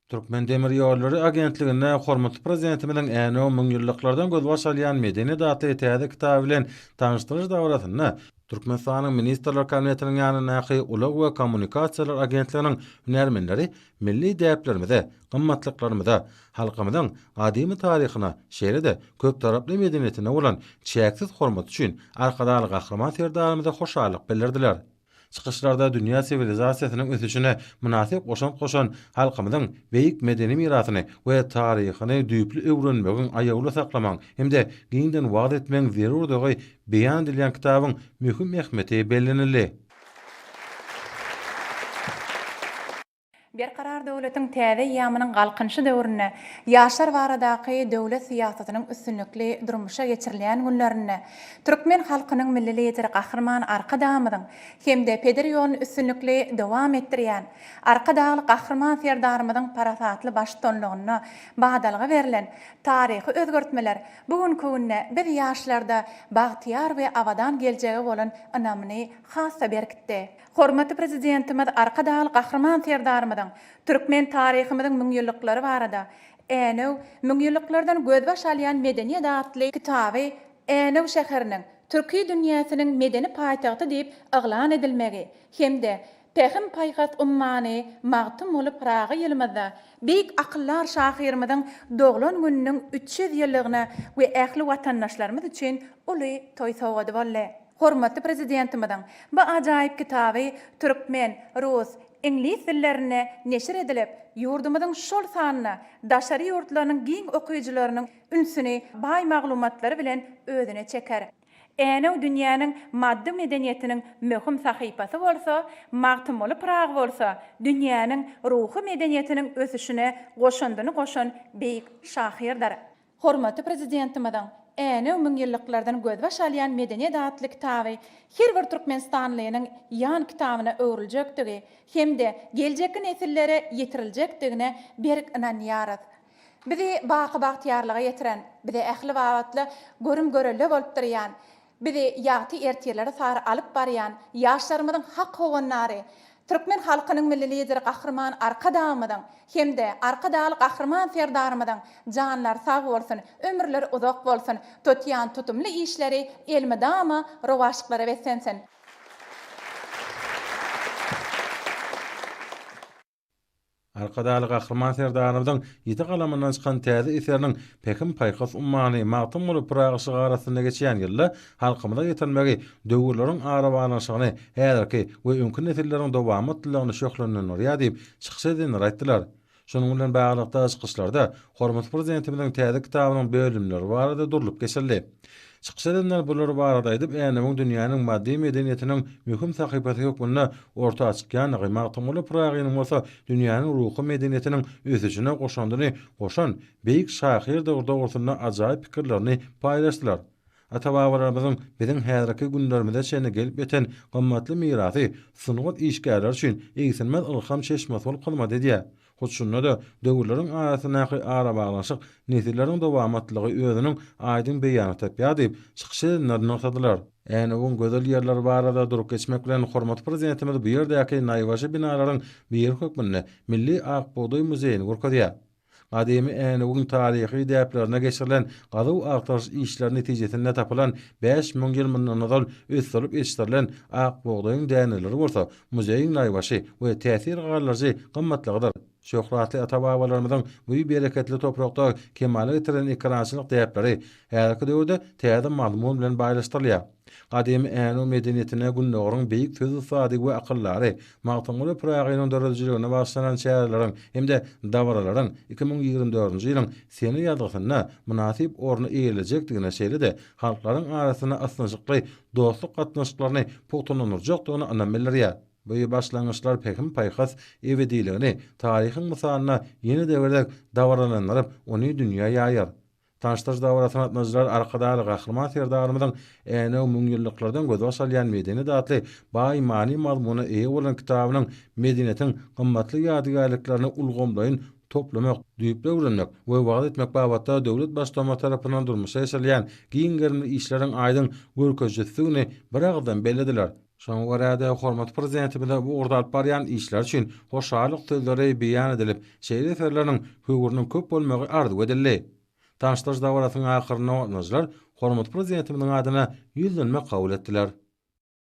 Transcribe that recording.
Türkmendemirýollary agentliginde hormatly Prezidentimiziň Änew müňýyllyklardan gözbaş alýan medeniýet atly täze kitaby bilen tanyşdyryş dabarasynda Türkmenistanyň Ministrler Kabinetiniň ýanyndaky Ulag we kommunikasiýalar agentliginiň hünärmenleri milli däplerimize, gymmatlyklarymyza, halkymyzyň gadymy taryhyna, şeýle-de köptaraply medeniýetine bolan çäksiz hormaty üçin Arkadagly Gahryman Serdarymyza hoşallyk bildirdiler. Çykyşlarda dünýä siwilizasiýasynyň ösüşine mynasyp goşant goşan halkymyzyň beýik medeni mirasyny we taryhyny düýpli öwrenmegiň, aýawly saklamagyň hem-de giňden wagyz etmegiň zerurdygy beýan edilýän kitabyň möhüm ähmiýeti bellenildi. Berkarar döwletiň täze eýýamynyň Galkynyşy döwründe ýaşlar baradaky döwlet syýasatynyň üstünlikli durmuşa geçirilýän günlerinde türkmen halkynyň Milli Lideri Gahryman Arkadagymyzyň hem-de peder ýoluny üstünlikli dowam etdirýän Arkadagly Gahryman Serdarymyzyň parasatly baştutanlygynda badalga berlen taryhy özgertmeler bu günki günde biz ýaşlarda bagtyýar we abadan geljege bolan ynamyny has-da berkitdi. Hormatly Prezidentimiz Arkadagly Gahryman Serdarymyzyň türkmen taryhymyzyň müňýyllyklary barada Änew, müňýyllyklardan gözbaş alýan medeniýet atly kitaby Änew şäheriniň Türki dünýäsiniň medeni paýtagty diýip yglan edilmegi hem-de Pähim-paýhas ummany Magtymguly Pyragy ýylymyzda beýik akyldar şahyrymyzyň doglan gününiň 300 ýyllygyna we ähli watandaşlarymyz üçin uly toý sowgady boldy. Hormatly Prezidentimiziň bu ajaýyp kitaby türkmen, rus, iňlis dillerinde neşir edilip, ýurdumyzyň şol sanda daşary ýurtlarynyň giň okyjylarynyň ünsüni baý maglumatlary bilen özüne çeker. Änew dünýäniň maddy medeniýetiniň möhüm sahypasy bolsa, Magtymguly Pyragy bolsa dünýäniň ruhy medeniýetiniň ösüşine goşandyny goşan beýik şahyrdyr. Hormatly Prezidentimiziň Änew müňýyllyklardan gözbaş alýan medeniýet atly kitaby her bir türkmenistanlynyň ýan kitabyna öwrüljekdigi hem-de geljekki nesillere ýetiriljekdigine berk ynanýarys. Bizi baky bagtyýarlyga ýetiren, bize ähli babatda görüm-görelde bolup durýan, Bizi ýagty ertirlere sary alyp barýan ýaşlarymyzyň hak howandary, türkmen halkynyň Milli Lideri Gahryman Arkadagymyzyň hem-de Arkadagly Gahryman Serdarymyzyň janlary sag bolsun, ömürleri uzak bolsun, tutýan tutumly işleri elmydama rowaçlyklara beslensin! Arkadagly Gahryman Serdarymyzyň ýiti galamyndan çykan täze eseriniň Pähim-paýhas ummany Magtymguly Pyragy şygary astynda geçýän ýylda halkymyza ýetirmegi döwürleriň arabaglanyşygyny, häzirki we öňki nesilleriň dowamatlylygyny şöhlenlendirýär diýip, çykyş edenler aýtdylar. Şunuň bilen baglylykda, çykyşlarda hormatly Prezidentimiziň täze kitabynyň bölümleri barada durlup geçildi. Çykyş edenler bular barada aýdyp, Änewiň dünýäniň maddy medeniýetiniň möhüm sahypasy hökmünde orta çykýandygy, Magtymguly Pyragynyň bolsa dünýäniň ruhy medeniýetiniň ösüşine goşandyny goşan beýik şahyrdygy dogrusynda ajaýyp pikirlerini paýlaşdylar. Ata-babalarymyzyň biziň häzirki günlerimize çenli gelip ýeten gymmatly mirasy sungat işgärleri üçin egsilmez ylham çeşmesi bolup hyzmat edýär. Hut şunda-da döwürleriň arasyndaky arabaglanyşyk nesilleriň dowamatlygy özüniň aýdyň beýanyny tapýar diýip, çykyş edenler nygtadylar. Änewiň gözel ýerleri barada durup geçmek bilen, hormatly Prezidentimiz bu ýerdäki naýbaşy binalaryň biri hökmünde Milli ak bugdaý muzeýini görkezýär. Gadymy Änewiň taryhy däplerine geçirilen gazuw-agtaryş işleri netijesinde tapylan 5000 ýyl mundan ozal ösdürilip ýetişdirilen ak bugdaýyň däneleri bolsa Muzeýiň naýbaşy we täsir galdyryjy gymmatlygydyr. Şöhratly ata-babalarymyzyň bu bereketli toprakda kemala getiren ekerançylyk däpleri häzirki döwürde täze mazmun bilen baýlaşdyrylýar. Gadymy Änew medeniýetine Gündogaryň beýik söz ussady we akyldary Magtymguly Pyragynyň döredijiligine bagyşlanan çäreleriň hem-de dabaralaryň 2024-nji ýylyň sene ýazgysynda mynasyp orny eýelejekdigine şeýle-de halklaryň arasynda ysnyşykly dostluk gatnaşyklaryny pugtalandyrjakdygyna ynam bildirýär. Bu başlangyçlar pähim-paýhas ebediligini taryhyň mysalynda ýene-de bir gezek dabaralandyryp, ony dünýä ýaýar. Tanyşdyryş dabarasyna gatnaşyjylar Arkadagly Gahryman Serdarymyzyň Änew müňýyllyklardan gözbaş alýan medeniýet atly baý many-mazmuna eýe bolan kitabynyň medeniýetiň gymmatly ýadygärliklerini ulgamlaýyn toplamak, düýpli öwrenmek we wagyz etmek babatda döwlet Baştutanymyz tarapyndan durmuşa geçirilýän giň gerimli işleriň aýdyň görkezijisidigini biragyzdan bellediler. Şoňa görä-de, hormatly Prezidentimize bu ugurda alyp barýan işleri üçin hoşallyk sözleri beýan edilip, şeýle eserleriniň höwrüniň köp bolmagy arzuw edildi. Tanyşdyryş dabarasynyň ahyrynda gatnaşyjylar hormatly Prezidentimiziň adyna ýüzlenme kabul etdiler.